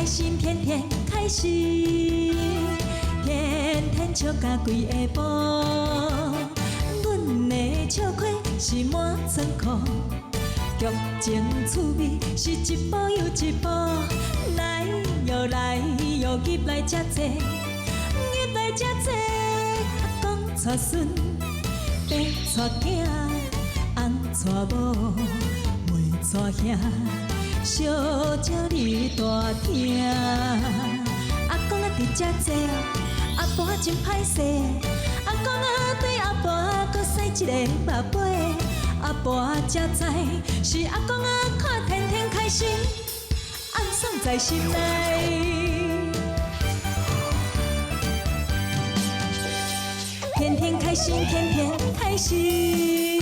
心，天天開心，天天笑甲規下晡。阮的笑虧是滿倉庫，劇情趣味是一步又一步。來喲來喲，入來遮濟，入來遮濟。阿公帶孫，爸帶囝，翁帶某，妹帶兄。小鸟伫大廳，阿公啊伫遮坐，阿婆真歹勢。阿公啊對阿婆閣使一个目尾，阿婆才知是阿公啊看天天開心，暗爽在心內。天天開心，天天開心。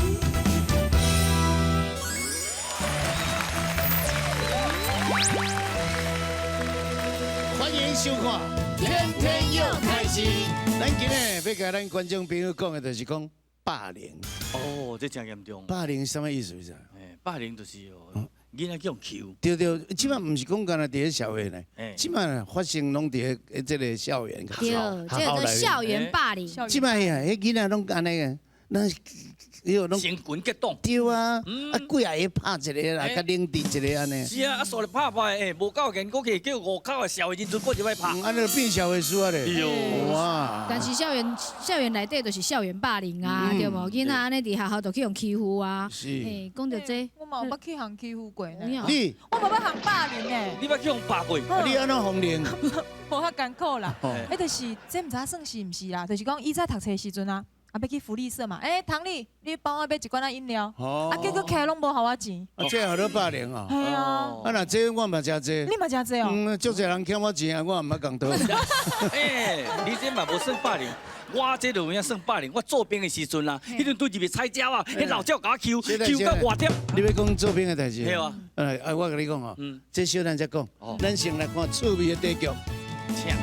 歡迎收看《天天又開心》。咱今日欲共咱觀眾朋友講的，就是講霸凌。哦，這真嚴重。霸凌是啥物意思？你知？欸，霸凌就是哦，囡仔去予欺負。對對，這擺毋是講干焦佇咧社會呢，這擺發生攏佇咧這个校園。對，這個校園霸凌。這擺啊，彼囡仔攏按呢个，咱伊攏成群結黨。對啊，啊幾仔个拍一个啦，較冷靜一个按呢。是啊，啊煞咧拍拍，欸，無夠緣，閣去叫外口的社會人士閣入來拍。按呢就變社會事啊咧。哇！但是校園內底就是校園霸凌啊，對無？囡仔按呢佇學校就去予欺負啊。是。欸，講著這。我嘛有捌去予欺負過呢。你？我嘛捌予霸凌呢。你捌去予霸過？你按怎否認？無較艱苦啦。欸，就是這毋知影算是毋是啦，就是講以前讀冊的時陣啊。啊，欲去福利社嘛？欸，唐麗，你幫我買一罐仔飲料。啊，結果起來攏無予我錢。啊，這予你霸凌啊？係啊。啊，若這我嘛誠濟。你嘛誠濟哦。嗯，足濟人欠我錢啊，我毋捌共討。欸，你這嘛無算霸凌，我這就有影算霸凌。我做兵的時陣啊，彼陣拄入去採鳥啊，彼老鳥共我欺負，欺負到外忝。你欲講做兵的代誌？對啊。哎，我共你講哦，這小等才講，咱先來看趣味的短劇。請。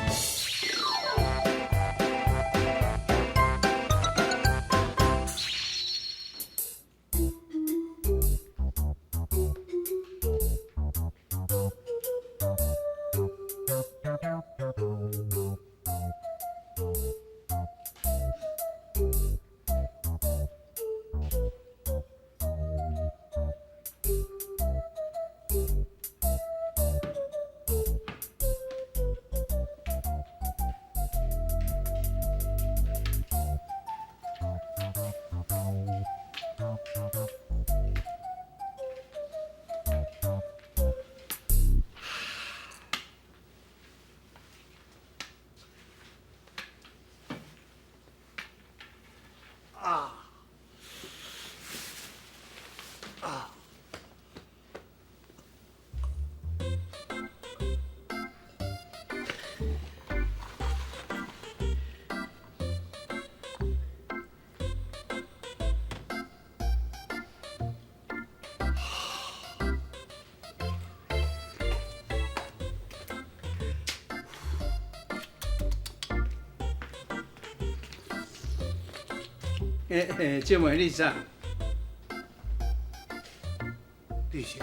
欸欸，借問你啥？你是？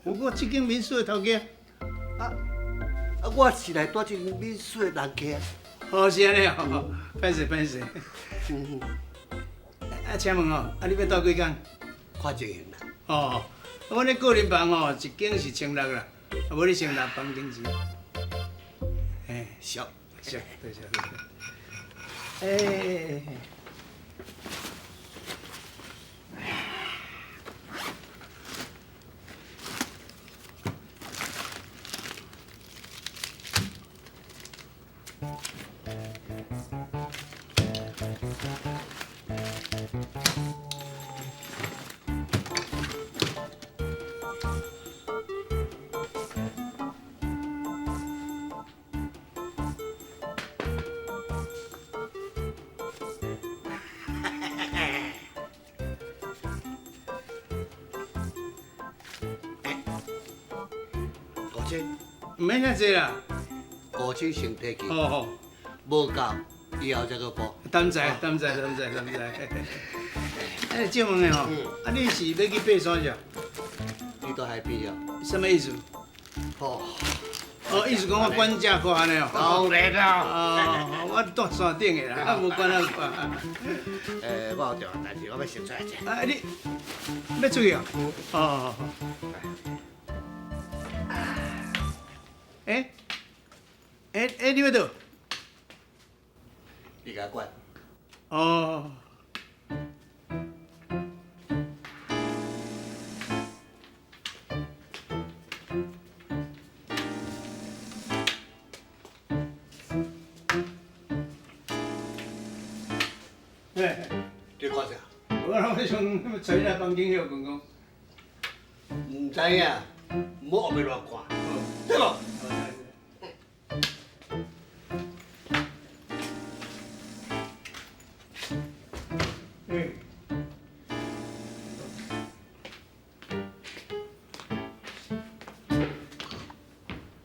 我這間民宿的頭家。啊啊！我是來蹛這間民宿的人客。哦，是按呢哦，歹勢歹勢。啊，請問哦，啊，你欲蹛幾工？看情形啦。哦，阮的個人房哦，一間是千六啦，啊，無你先拿房間錢。欸，俗，俗，多謝多謝。欸。 5000，毋免遐濟啦。5000先提去。好好。無夠，以後再閣補。擔在，擔在，擔在，擔在。哎，借問的吼，啊，你是欲去爬山啥？你佇海邊啊？啥物意思？哦，哦，意思講我管遮闊按呢哦。當然啦。哦，我住山頂的啦，啊無管遐闊。我有重要代誌，我欲先出來者。啊，你欲出去哦？哦。欸欸，你欲佗？你共管。哦。欸，你看啥？我我想揣你來房間歇睏講。毋知影，毋好烏白亂看，對無？欸。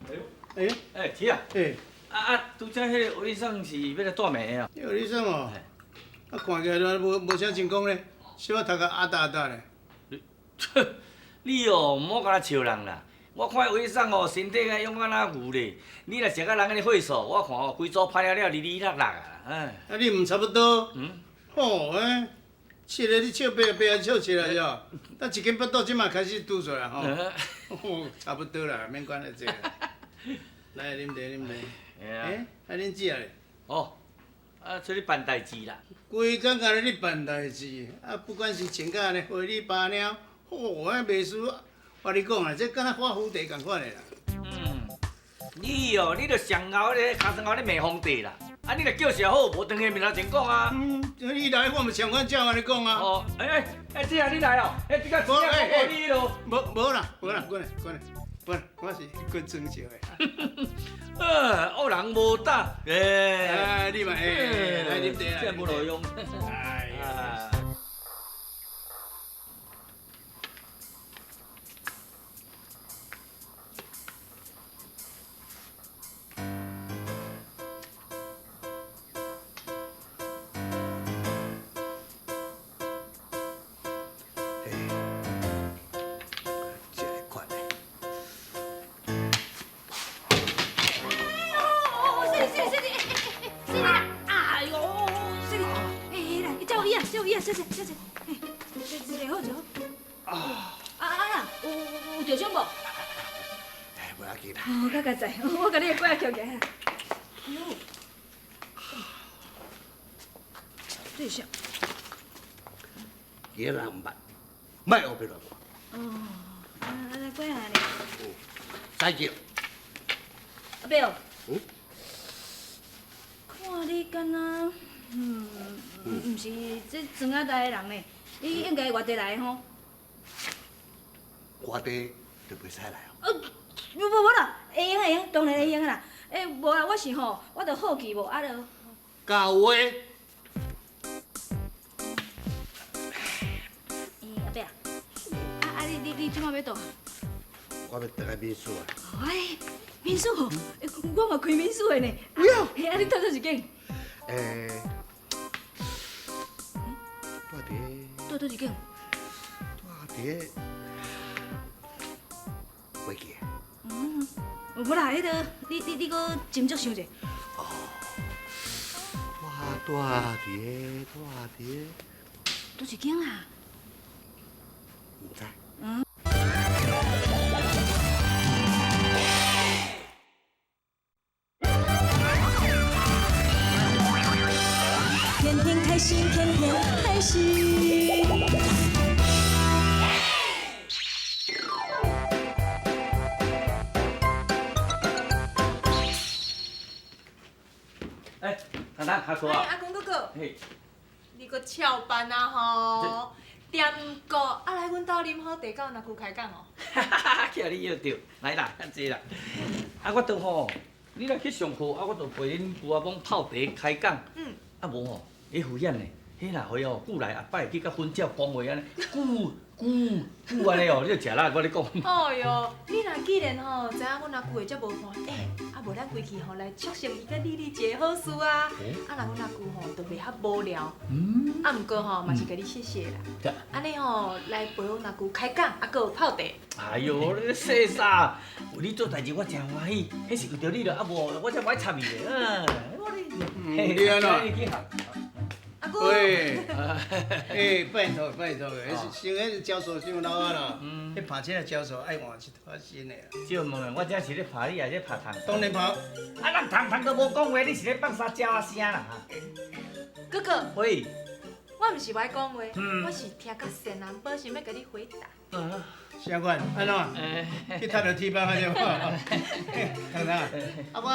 哎呦，欸，欸，铁啊，欸，啊，拄才彼个魏生是欲來帶名的哦。彼个医生哦，啊看起來都無啥成功咧，小可讀甲阿達阿達咧。你哦，毋好干焦笑人啦！我看魏生哦，身體敢勇敢若牛咧。你若食甲人按呢歲數，我看哦，規組歹了了，離離落落啊！哎。啊，你毋差不多？嗯。吼，欸，笑咧，你笑白白啊，笑起來喲。咱一間腹肚這馬開始拄出來吼。吼，差不多啦，免管遐濟啦。來，啉茶，啉茶。欸，啊，恁姊仔咧？哦，啊，出去辦代誌啦。規工干咧咧辦代誌，啊，不管是穿甲按呢花裡巴貓，吼，安袂輸。我你講啦，這敢若畫蝴蝶仝款的啦。嗯，你哦，你著上敖咧，尻川後咧罵皇帝啦。啊，你若叫啥好，無當彼面頭前講啊。嗯，你來我嘛上款照按呢講啊。哦，欸欸，姊啊，你來哦，欸，這個姊啊，我你彼落。無啦，無啦，過來過來，無啦，我是滾裝笑的。惡人無膽，欸。哎，你嘛，欸，來啉茶啦。這無路用。哎呀。小姐，小姐，欸，一个好，一个好。啊啊啊！有著傷無？哎，無要緊啦。哦，較佳哉，我共你的拐仔抾起來。哎呦，這是啥？其他人毋捌，莫烏白亂看。哦，啊，來拐仔呢？使叫。阿伯哦。嗯。看你敢若，毋是這庄仔內的人呢，你應該外地來的吼。外地就袂使來哦。無無無啦，會用會用，當然會用啦。欸，無啦，我是吼，我就好奇無，啊就。教話。欸，阿伯啊，啊你這擺欲佗？我欲轉來民宿啊。哎，民宿吼，我嘛開民宿的呢。嘿，啊你蹛佗一間？欸。蹛佗一間？蹛佇个，袂記。嗯，無啦，彼个你閣斟酌想者。哦，我蹛佇个，蹛佇个。佗一間啊？毋知。嗯。天天開心，天天開心。欸，糖糖，下課啊！阿公哥哥，嘿，你閣翹班啊吼？踮過啊，來阮兜啉好茶，到若久開講哦。哈哈哈！去予你約著，來啦，較濟啦。啊，我倒吼，你若去上課，啊，我就陪恁姑仔某泡茶開講。嗯。啊無吼，會危險呢。彼若会哦，久来后摆会去佮分鸟讲话按呢，久久久按呢哦，你就食力我咧讲。哦哟，你若既然吼知影阮阿舅会遮无伴，欸，啊无咱规气吼来促成伊佮丽丽一个好事啊！啊，若阮阿舅吼就袂遐无聊。啊，毋过吼嘛是共你谢谢啦。按呢吼来陪阮阿舅开讲，啊，阁有泡茶。哎哟，你说啥？为你做代志我真欢喜，彼是为著你啦，啊无我才无爱插伊咧。嗯，我你，你按怎？阿舅。喂，欸，拜托拜托，迄是迄招数伤老啊啦，彼拍这个招数爱换一套新的啦。借问啦，我这是咧拍你，还是咧拍虫？当然拍。啊，人虫虫都无讲话，你是咧放啥鸟仔声啦？哥哥。喂。我毋是无爱讲话，我是听甲善人保想欲共你回答。啥款？按怎？去踢著铁板啊？对无？糖糖，啊，我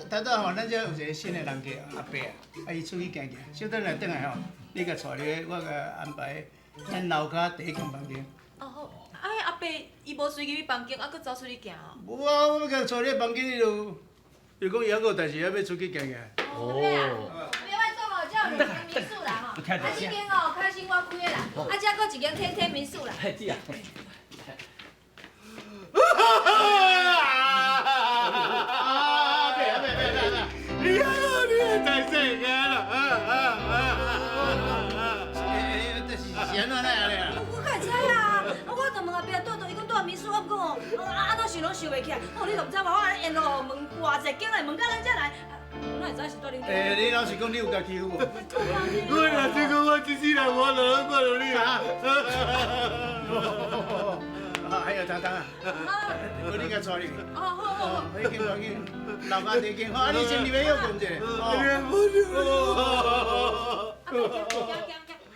头拄吼，咱这有一个新的人客阿伯啊，啊，伊出去行行，小等下转来吼，你共带入去，我共安排咱楼跤第一间房间。哦好，啊，彼阿伯伊无随入去房间，啊，阁走出去行哦。无啊，我欲共带入房间，伊就伊讲伊犹阁有代志，欲出去行行。哦。这有两间民宿啦吼，啊这间哦开心我开的啦，啊这阁一间天天民宿啦。嘿，姐啊。阿伯阿伯阿伯阿伯，你啊你也太细个啦！欸，这是是按怎来啊？我哪会知啊？我就问阿伯住佗，伊讲住民宿，啊毋过哦，啊怎想拢想袂起来。哦，你都毋知无，我按呢沿路问偌济间来，问到咱这来。哪会知是住恁间？欸，你老实讲，你有共欺负无？我若是讲我这世人我就拢看著你啊！还有糖糖啊，无你共带入去。哦，好好好。彼间房间，楼跤第一间，好，啊，你先入去歇睏一下。哦。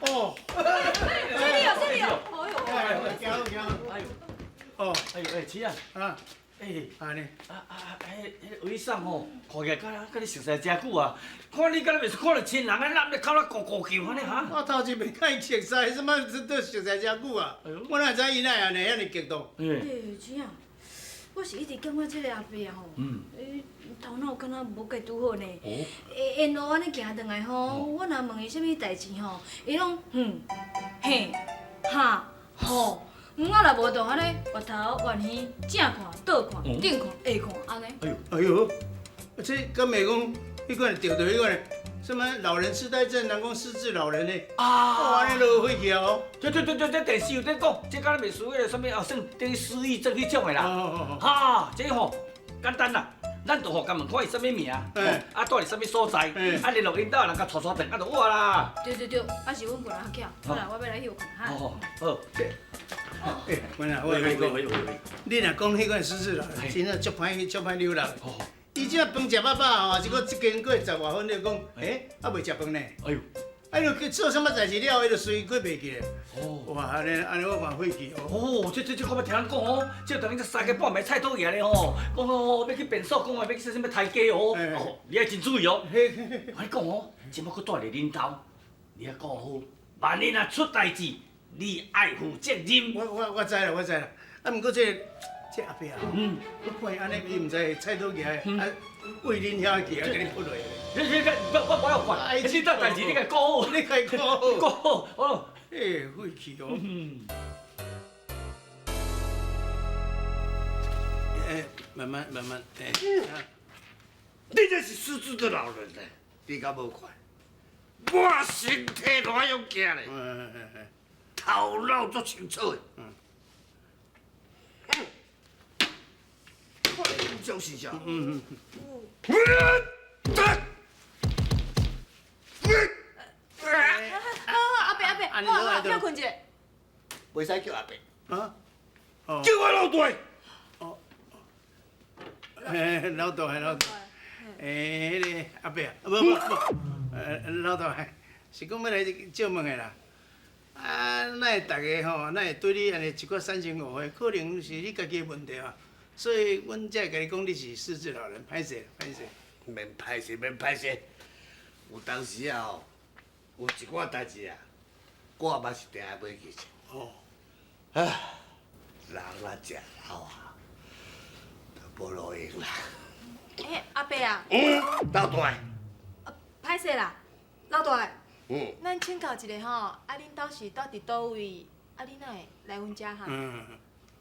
哦。这里哦，这里哦。哎呦，行好行好。哎呦。哦。哎呦，哎，姊啊。啊。欸，按呢？啊，彼个伟送吼，看起来敢若佮你熟似诚久啊，看你敢若袂是看著亲人按呢，揽咧哭咧咕咕叫按呢哈？我头一遍佮伊熟似，什么都熟似诚久啊？我哪会知伊哪会按呢遐尔激动？欸，姊啊，我是一直感觉这个阿伯吼，伊头脑敢若无介拄好呢。欸，沿路按呢行转来吼，我若问伊啥物代志吼，伊拢嗯、嘿、哈、吼。啊，若无就按呢，越头越耳，正看、倒看、顶看、下看，按呢。哎呦，哎呦，这敢袂讲，彼款著著彼款，什么老人痴呆症，人讲失智老人呢？啊，按呢落火去哦。对对对对，这电视有咧讲，这敢若袂输彼个啥物啊，算等于失忆症彼种的啦。哈，这吼简单啦。咱就予共问看伊啥物名，啊住伫啥物所在，啊联络𪜶兜人共带带转，啊就好啦。对对对，啊是阮个人较巧，好啦，我欲来歇睏哈。哦，好。欸，阮啊，我共你讲，你若讲彼款失智老人，真正足歹足歹扭人。伊这饭食饱饱吼，这个这经过十外分，你讲，欸，犹未食饭呢。哎呦，哎呦，去做啥物代志了，伊就随过袂记咧。哦，哇，按呢按呢，我看火气哦。哦，这这这，我捌听人讲哦，这等于这三更半暝菜刀举咧吼，讲哦欲去便所，讲话欲去啥物刣鸡哦，哦，你爱真注意哦。我共你讲哦，这摆阁住伫恁兜，你爱顾好，万一若出代志，你爱负责任。我知啦，我知啦。啊，毋过这这阿伯啊，我看伊按呢，伊毋知菜刀举来，啊，为恁遐去啊，共你扑落去。你你你，我无爱管，你这代志你共顾好，你共顾好，顾好，哦。欸，火气哦。欸，慢慢慢慢，欸。你这是失智的老人呢，你敢无看？我身体偌勇健咧，头脑足清楚的。我就是啥？啊，阿伯阿伯，我歇睏一下。袂使叫阿伯。啊？叫我老大。哦。欸，老大老大。欸，彼个阿伯啊，无无无，老大，是讲欲来借问的啦。啊，哪会逐家吼，哪会对你按呢一寡产生误会？可能是你家己的问题啊。所以，阮才会共你讲你是失智老人，歹势歹势。免歹势，免歹势。有当时啊吼，有一寡代志啊，我嘛是定定袂记性。哦。啊，人若食老啊，就无路用啦。欸，阿伯啊。嗯，老大。歹势啦，老大，咱請教一下吼，啊，恁兜是住佇佗位？啊，你哪會來阮遮哈？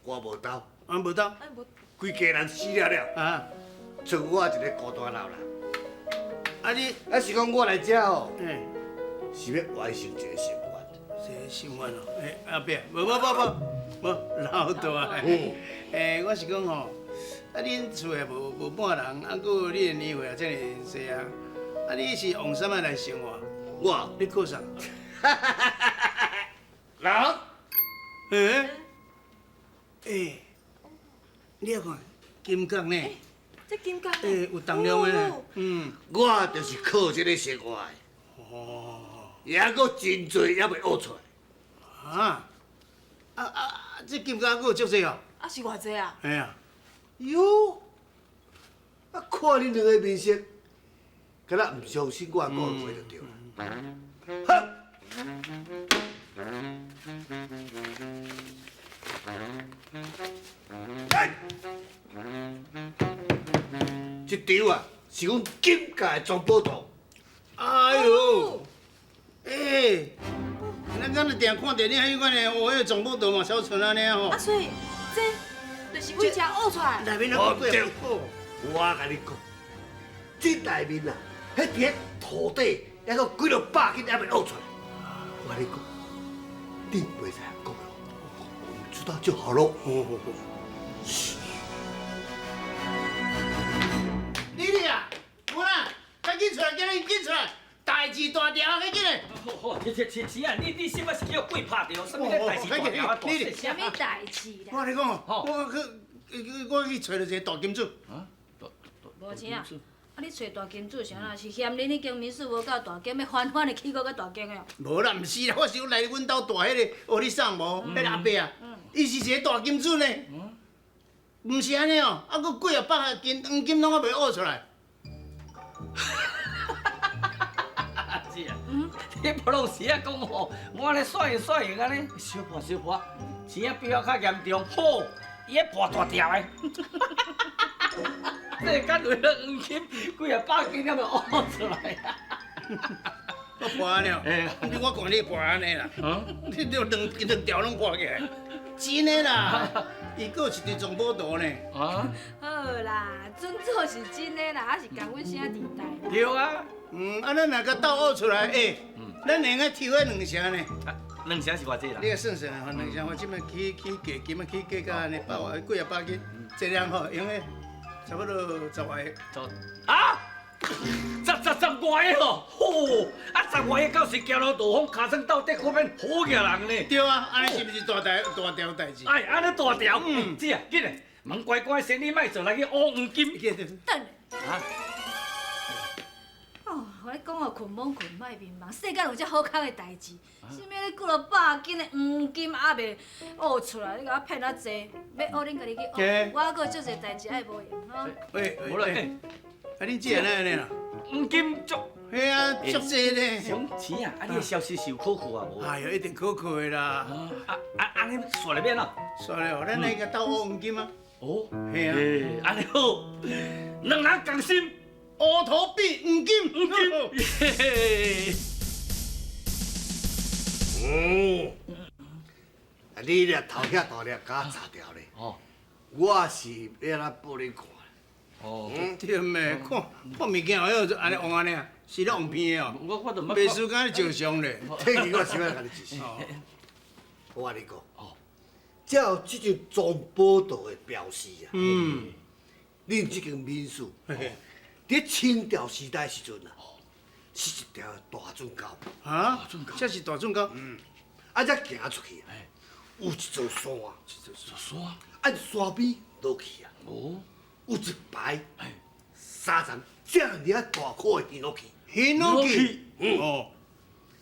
我無兜。啊，無兜。啊，無。規家人死了了。啊。剩我一个孤單老人。啊你，啊是講我來遮吼，是欲完成一個心願。一個心願哦，欸，阿伯，無無無無，無老大。欸，我是講吼，啊恁厝也無無半人，啊閣你的年歲也遮爾濟啊，啊你是用啥物來生活？我，你靠啥？人。欸？欸，你來看金剛呢？這金剛。欸，有重量的呢。嗯。我就是靠這個生活的。哦。也閣真濟猶未挖出來。啊！啊啊！這金剛閣有足濟哦。啊是偌濟啊？嘿啊。喲，啊看恁兩个面色，敢若毋相信我講的話就對啦。好。這張啊，是阮金家的藏寶圖。哎喲，欸，咱敢若定看著你彼款的，哦，彼个藏寶圖嘛小寸按呢吼。啊，所以這就是為遮挖出來。內面那個對，我共你講，這內面啊，彼佇咧土底，猶閣幾落百斤猶未挖出來。我共你講，你袂使講哦，我們知道就好咯。丽丽啊，我啦，趕緊出來，趕緊出來，代誌大條，趕緊來。好，是是是啊，你什麼是叫鬼拍著？什麼代誌大條啊？啥物代誌啦？我跟你講哦，我去揣著一個大金主。啊？無錢啊？啊！你揣大金主是按怎？是嫌恁彼間民宿無夠大間，欲翻翻的起閣較大間的哦？無啦，毋是啦，我是講來阮兜蹛彼個，學你送無？彼個阿伯啊，伊是一個大金主呢。毋是按呢哦，啊，閣幾啊百斤黃金攏猶未挖出來。是啊，你不攏是啊講吼，我按呢算用算用按呢，小破小破，錢仔比我較嚴重，好，伊咧破大條的。這個干為了黃金，幾啊百斤猶未挖出來啊！我破按呢哦，你我看你破按呢啦，你兩兩條攏破起來，真的啦，伊閣有一張藏寶圖呢。啊？好啦，准做是真的啦，還是共阮兄弟帶。對啊。嗯，啊，咱若共鬥挖出來，欸，咱會用抽彼兩成呢。兩成是偌濟啦？你來算算啊，兩成我這擺起起價，金仔起價到按呢百外幾啊百斤，一兩吼用个差不多十外個。啊！十十十外个吼，吼！啊，十外个到時行路大風，尻川鬥底，可免好額人呢。對啊，按呢是毋是大條大條代誌？哎，按呢大條。嗯，姐啊，緊來，問乖乖生意莫做，來去挖黃金。等。啊！哦，我咧講哦，睏罔睏莫眠夢，世間有遮好康的代誌，啥物咧幾落百斤的黃金猶未挖出來，你共我騙遮濟，欲挖恁家己去挖，我閣有足濟代誌愛無閒吼。喂，無啦，啊，恁姐哪按呢啦？黃金足，嘿啊，足濟咧。啥錢啊？啊，你的消息是有可靠啊無？哎喲，一定可靠的啦。啊啊，按呢煞來欲按怎？煞來哦，咱來共鬥挖黃金啊。哦，嘿啊，按呢好，兩人共心。烏頭比黃金，黃金。嗯，啊，你掠頭遐大粒，共我炸掉咧。哦，我是欲按怎報你看？哦，對咩？看看物件，哎呦，按呢黃按呢啊，是咧黃片的哦。我就袂输敢照相咧。這個我是欲共你解釋。我共你講，照這張藏寶圖的標示啊，恁這間民宿，佇清朝時代時陣啊，是一條大圳溝。啊？這是大圳溝。嗯。啊，才行出去啊，有一座山。一座山。按山邊落去啊。哦。有一排三層遮爾啊大箍的ヒノキ。ヒノキ。哦。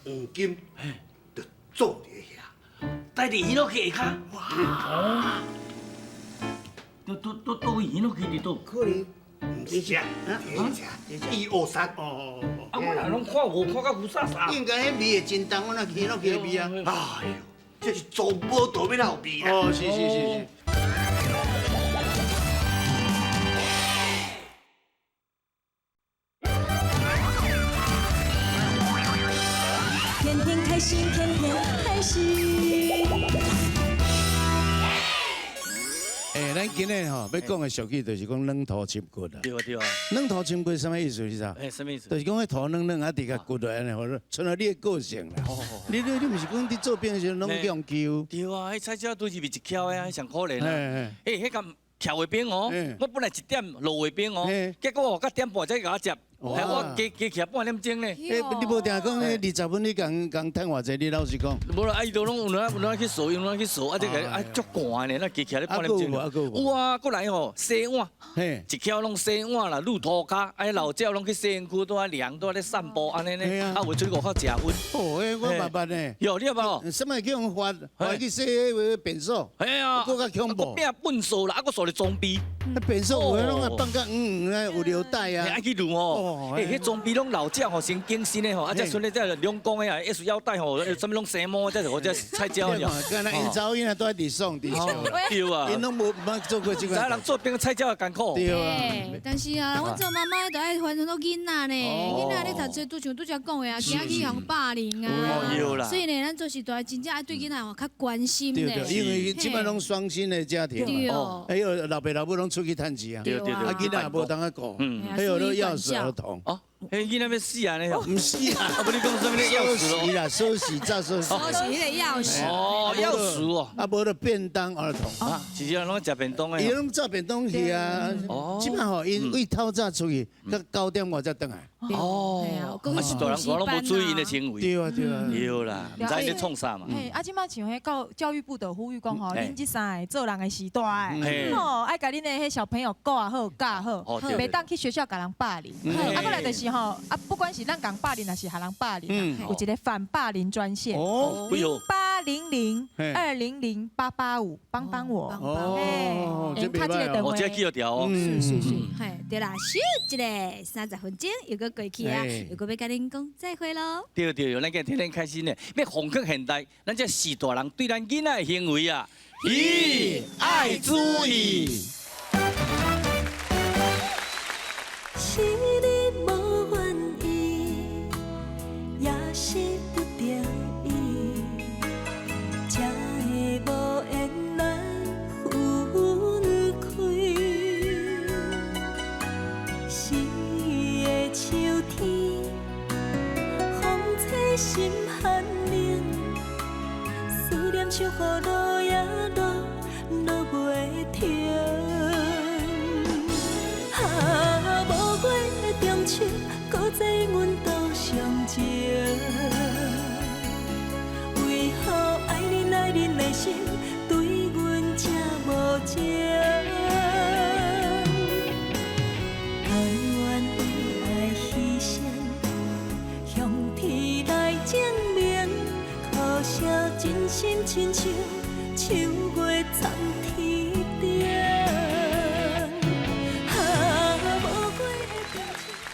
黃金就種佇遐。待佇ヒノキ下跤。哇。佗佗佗佗位ヒノキ佇佗？可能。毋是遮，佇遮，一二三。哦哦哦。啊，我若攏看無，看到牛沙沙。應該彼味會真重，我若ヒノキ的味啊。哎喲，這是藏寶圖欲哪有味啦？哦，是是是是。是。欸，咱今日吼欲講的俗語就是講軟土深掘啦。對啊對啊。軟土深掘啥物意思？你知？欸，啥物意思？就是講彼土軟軟啊，直共掘落來按呢，予像你的個性啦。你你你毋是講佇做兵的時陣攏去予欺負？對啊，彼菜鳥拄入去一蹺的啊，彼上可憐啊。欸，彼共徛衛兵哦，我本來一點落衛兵哦，結果哦，到點半才共我接。害我加加徛半點鐘呢。欸，你無定講彼20分你共共趁偌濟？你老實講。無啦，啊伊都攏有哪有哪去掃，有哪去掃，啊這个啊足寒呢，咱加徛咧半點鐘。有啊，閣來吼洗碗，一蹺攏洗碗啦，攄塗跤，啊老鳥攏去洗身軀，拄仔涼，拄仔咧散步按呢呢，啊有出去外口食薰。哦，欸我嘛捌呢。有你也捌哦？啥物叫人罰？罰去洗彼个便所。嘿啊。閣較恐怖。變糞掃啦，啊閣掃咧裝備。便所有的攏啊放較遠遠，有尿袋啊。愛去攄吼。欸，彼裝備攏老鳥吼，先更新的吼，啊，這剩咧這兩公的啊，S 腰帶吼，啥物攏生毛，這是我這菜鳥爾。敢若𪜶查某囡仔都愛佇爽佇笑。對啊。𪜶攏無捌做過這款。知影人做兵菜鳥會艱苦。對啊。但是啊，阮做媽媽的就愛煩很多囡仔呢，囡仔咧讀冊，拄像拄才講的啊，驚去予霸凌啊。所以呢，咱做序大真正愛對囡仔吼較關心呢。對對，因為這擺攏雙薪的家庭嘛，還有老爸老母攏出去趁錢啊，對對對，啊囡仔也無通啊顧，還有咧鑰匙兒童。哦，彼囡仔欲死啊？呢？毋是啊，啊無你講啥物咧鑰匙咯？啦，鎖匙炸鎖匙。鎖匙彼個鑰匙。哦，鑰匙哦。啊，無就便當兒童。啊，是啊，攏食便當的。伊攏炸便當去啊。哦。這擺吼，𪜶為透早出去，到9點外才轉來。哦。啊是大人看攏無注意𪜶的行為。對啊對啊。對啦，毋知咧創啥嘛。嘿，啊，這擺像彼教育部就呼籲講吼，恁這三个做人的時代，吼，愛共恁的彼小朋友顧好教好，袂當去學校共人霸凌。啊，閣來就是吼，啊，不管是咱共霸凌，還是予人霸凌，有一個反霸凌專線，0800200885，幫幫我。哦，這袂歹哦，這記著哦。是是是，嘿，對啦，睄一下，30分鐘又閣過去啊，又閣欲共恁講再會囉。對對，咱今天天開心呢，欲奉勸現代，咱這序大人對咱囡仔的行為啊，咦，愛注意。